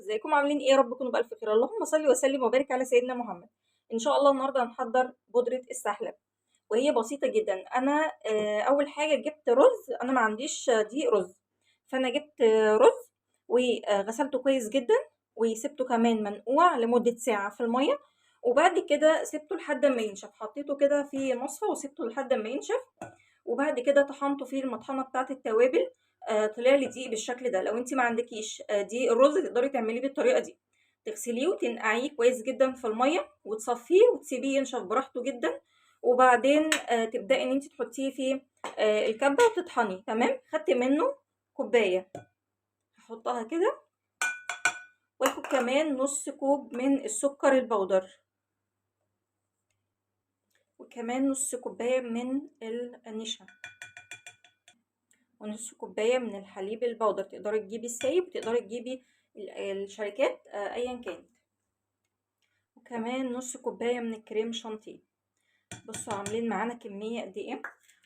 ازيكم؟ عاملين ايه؟ يا رب تكونوا بالف خير. اللهم صل وسلم وبارك على سيدنا محمد. ان شاء الله النهارده هنحضر بودره السحلب، وهي بسيطة جدا. انا اول حاجة جبت رز، انا ما عنديش دقيق رز، فانا جبت رز وغسلته كويس جدا وسبته كمان منقوع لمدة ساعة في المية، وبعد كده سبته لحد ما ينشف، حطيته كده في مصفى وسبته لحد ما ينشف، وبعد كده طحنته في المطحنه بتاعه التوابل. طلع لي دقيق بالشكل ده. لو انت ما عندكيش دقيق الرز تقدري تعمليه بالطريقة دي، تغسليه وتنقعيه كويس جدا في المية وتصفية وتسيبيه ينشف براحته جدا، وبعدين تبداي ان انت تحطيه في الكبه وتطحنيه. تمام. خدت منه كوباية هحطها كده، واخد كمان نص كوب من السكر البودر، وكمان نص كوباية من النشا، ونص كوباية من الحليب البودر. تقدري تجيبي السايب وتقدري تجيبي الشركات ايا كانت. وكمان نص كوباية من الكريم شانتيه. بصوا عاملين معانا كمية قد ايه.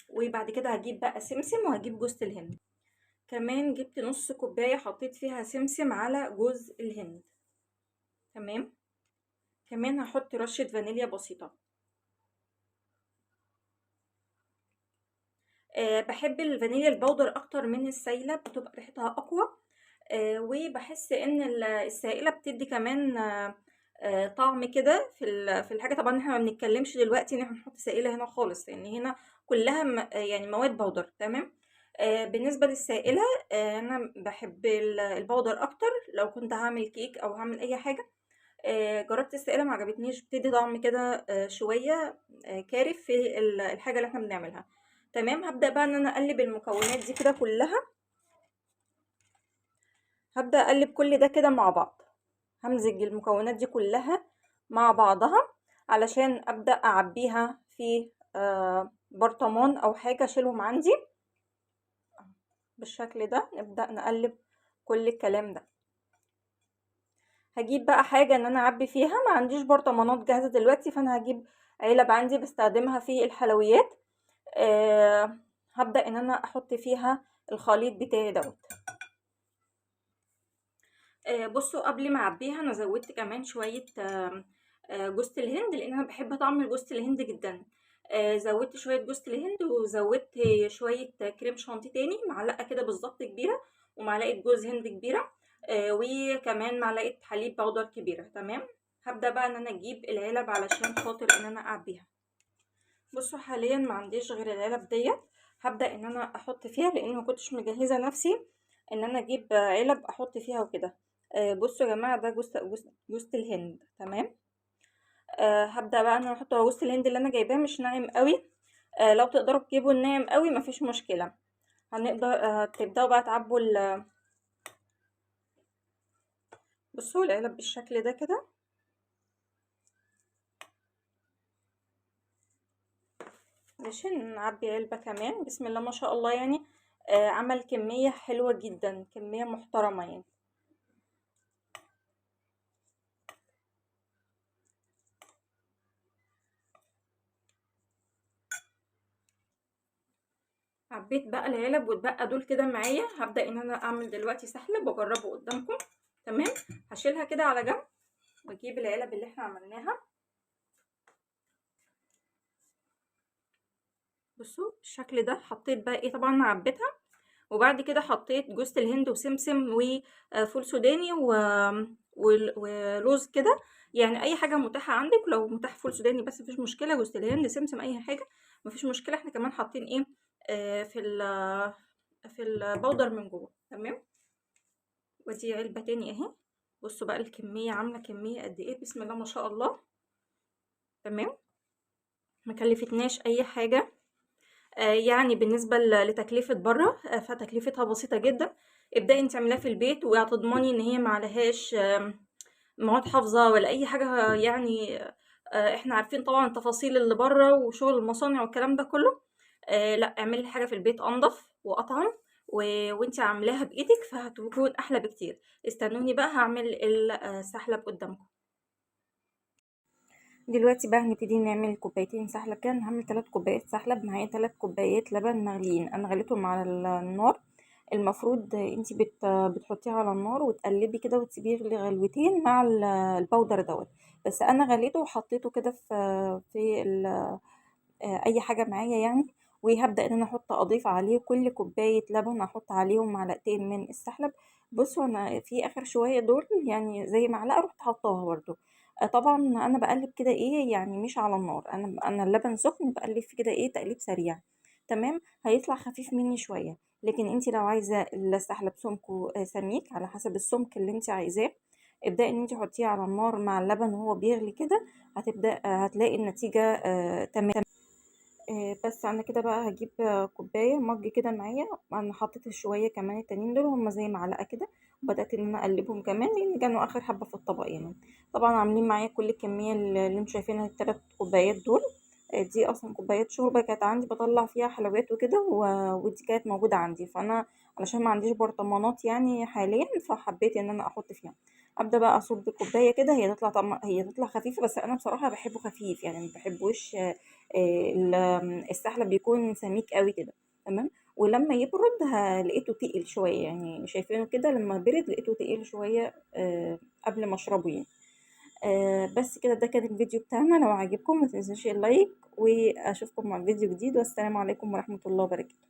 وبعد كده هجيب بقى سمسم وهجيب جوز الهند. كمان جبت نص كوباية حطيت فيها سمسم على جوز الهند. تمام. كمان هحط رشه فانيليا بسيطة. بحب الفانيليا البودر اكتر من السايله، بتبقى ريحتها اقوى، وبحس ان السائلة بتدي كمان طعم كده في الحاجة. طبعا احنا ما بنتكلمش دلوقتي ان احنا نحط سائله هنا خالص، لان هنا كلها يعني مواد بودر. تمام. بالنسبة للسائله انا بحب البودر اكتر. لو كنت هعمل كيك او هعمل اي حاجة، جربت السائلة ما عجبتنيش، بتدي طعم كده شوية كارف في الحاجة اللي احنا بنعملها. تمام. هبدأ بقى ان انا اقلب المكونات دي كده كلها. هبدأ اقلب كل ده كده مع بعض، همزج المكونات دي كلها مع بعضها علشان ابدأ اعبيها في برطمان او حاجة اشيلهم عندي بالشكل ده. نبدأ نقلب كل الكلام ده. هجيب بقى حاجة ان انا اعبي فيها، ما عنديش برطمانات جاهزة دلوقتي، فانا هجيب علب عندي بستخدمها في الحلويات. هبدأ ان انا احط فيها الخليط بتاعي دوت. بصوا قبل ما اعبيها انا زودت كمان شوية جوز الهند، لان انا بحب طعم جوز الهند جدا. زودت شوية جوز الهند وزودت شوية كريم شانتيه تاني، معلقة كده بالظبط كبيرة، ومعلقة جوز هند كبيرة، وكمان معلقة حليب بودر كبيرة. تمام. هبدأ بقى ان انا اجيب العلب علشان خاطر ان انا اعبيها. بصوا حاليا ما عنديش غير العلب ديت، هبدأ ان انا احط فيها، لان ما كنتش مجهزة نفسي ان انا اجيب علب احط فيها وكده. بصوا يا جماعة ده جوز الهند. تمام. هبدأ بقى ان انا احط جوز الهند اللي انا جايباه مش ناعم قوي. لو تقدروا تجيبوا الناعم قوي مفيش مشكلة. تبدأوا بقى تعبوا بصوا العلب بالشكل ده كده. ماشي. نعبي علبة كمان. بسم الله ما شاء الله، يعني عمل كمية حلوة جدا، كمية محترمة يعني. عبيت بقى العلب واتبقى دول كده معايا. هبدأ ان انا اعمل دلوقتي سحلب واجربه قدامكم. تمام. هشيلها كده على جنب واجيب العلب اللي احنا عملناها. بصوا بالشكل ده. حطيت بقى ايه، طبعا انا عبيتها، وبعد كده حطيت جوز الهند وسمسم وفول سوداني ولوز كده، يعني اي حاجة متاحة عندك. لو متاح فول سوداني بس مفيش مشكلة، جوز الهند سمسم اي حاجة مفيش مشكلة. احنا كمان حاطين ايه في البودر من جوه. تمام. ودي علبة تاني اهي. بصوا بقى الكمية عامله كمية قد ايه، بسم الله ما شاء الله. تمام. ما كلفتناش اي حاجة، يعني بالنسبة لتكلفه بره، فتكلفتها بسيطة جدا. ابدأي انت اعمليها في البيت وهتضمني ان هي ما عليهاش مواد حافظه ولا اي حاجة، يعني احنا عارفين طبعا التفاصيل اللي بره وشغل المصانع والكلام ده كله. لا، اعملي حاجة في البيت انضف واطعم، وانت عاملاها بايدك فهتكون احلى بكتير. استنوني بقى هعمل السحلب قدامكم. دلوقتي بقى هنبتدي نعمل كوبايتين سحلب كده. هعمل 3 كوبايات سحلب، معايا 3 كوبايات لبن مغليين، انا غليتهم على النار. المفروض انتي بتحطيه على النار وتقلبي كده وتسيبيه يغلي غلوتين مع ال powder دوت. بس انا غليته وحطيته كده في اي حاجة معايا يعني. وهبدا ان انا احط اضيف عليه كل كوباية لبن احط عليهم معلقتين من السحلب. بصوا انا في اخر شوية دول يعني زي معلقه رحت حطاها برده. طبعا انا بقلب كده ايه يعني مش على النار، انا اللبن سخن بقلب فيه كده ايه تقليب سريع، تمام. هيطلع خفيف مني شوية، لكن انتي لو عايزه السحلب سمكة سميك على حسب السمك اللي انتي عايزاه، ابدأي ان انتي حطيه على النار مع اللبن وهو بيغلي كده، هتلاقي النتيجة تمام. بس انا كده بقى هجيب كوباية مج كده معايا، انا حطيت شوية كمان التانيين دول هما زي معلقه كده، وبدات ان انا اقلبهم كمان لان كانوا اخر حبه في الطبق يعني. طبعا عاملين معايا كل الكمية اللي انتوا شايفينها التلات كوبايات دول، دي اصلا كوبايات شوربة كانت عندي بطلع فيها حلويات وكده، ودي كانت موجودة عندي، فانا علشان ما عنديش برطمانات يعني حاليا فحبيت ان انا احط فيها. ابدا بقى اصب كوباية كده، هي تطلع خفيفة، بس انا بصراحة بحبه خفيف يعني، ما بحبوش السحلب بيكون سميك قوي كده، تمام. ولما يبرد لقيته تقل شوية يعني، شايفينه كده لما برد لقيته تقيل شوية قبل ما اشربه يعني. بس كده ده كان الفيديو بتاعنا. لو عجبكم ما تنسوش ال like، واشوفكم مع فيديو جديد، والسلام عليكم ورحمة الله وبركاته.